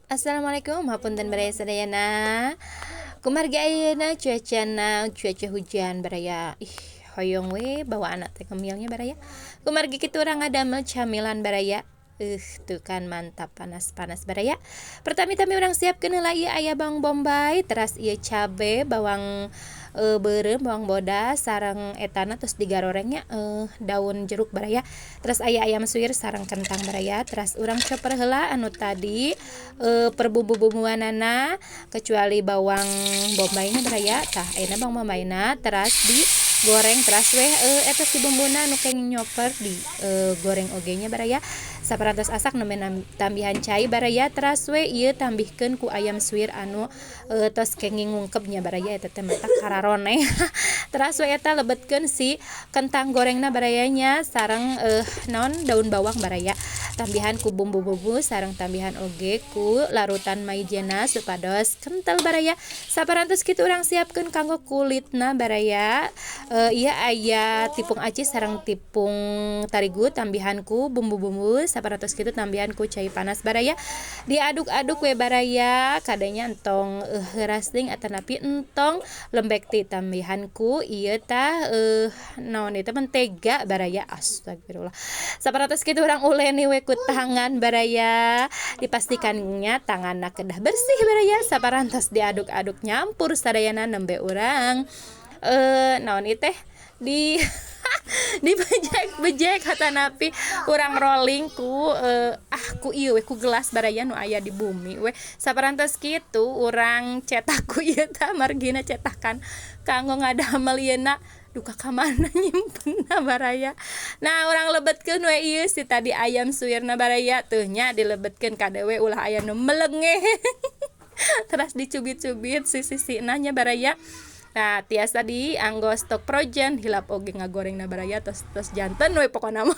Assalamualaikum, hapunten baraya sadayana. Kumargi ayeuna cuacana cuaca hujan baraya. Ih, hoyong we bawaanna teh ngemilnya baraya. Kumargi kitu urang ngadamel camilan baraya. Tuh kan mantap panas-panas baraya. Pertami-tami urang siapkeun heula ieu aya bawang bombay, teras ieu cabe, bawang beureum, bawang bodas sareng etana tos digaroreng nya, daun jeruk baraya. Terus aya ayam suwir sareng kentang baraya. Teras urang coper heula anu tadi perbumbu-bumbuanana kecuali bawang bombayna baraya. Tah, ayeuna bawang bombayna teras digoreng, teras weh eta si bumbuna anu kenging nyoper di goreng oge nya baraya. Saparantos asak nembe tambihan cai baraya, teras we ieu tambihkeun ku ayam suwir anu tos kenging ngungkep nya baraya, eta teh matak kararoneh. Teras we eta lebetkeun si kentang gorengna baraya nya sareng naon, daun bawang baraya. Tambihan ku bumbu-bumbu sareng tambihan oge ku larutan maizena supados kental baraya. Saparantos kitu urang siapkeun kanggo kulitna baraya. Ieu aya tipung aci sareng tipung tarigu, tambihan ku bumbu-bumbu, saparantos kitu tambihan ku cai panas baraya. Diaduk-aduk we baraya, kadenya entong heuras teuing atanapi entong lembek teh, tambihan ku ieu tah, naon ieu teh, mentega baraya. Astagfirullah. Saparantos kitu urang uleni we ku tangan baraya. Dipastikan nya tanganna kedah bersih baraya. Saparantos diaduk-aduk nyampur sadayana, nembe urang naon ieu teh, di dibejek-bejek atanapi urang rolling ku ku ieu we, ku gelas baraya nu aya di bumi we. Saparantos kitu urang cetak ku ieu tah, margina cetakan kanggo ngadamel ieuna duka ka mana nyimpenna baraya. Nah, urang lebetkeun we ieu si tadi ayam suwirna baraya, tuh nya dilebetkeun, kade we ulah aya nu melengeh. Teras dicubit-cubit si sisina nya baraya. Nah, tiasa dianggo stok frozen, hilap oge ngagorengna baraya, tos tos janten we pokona mah.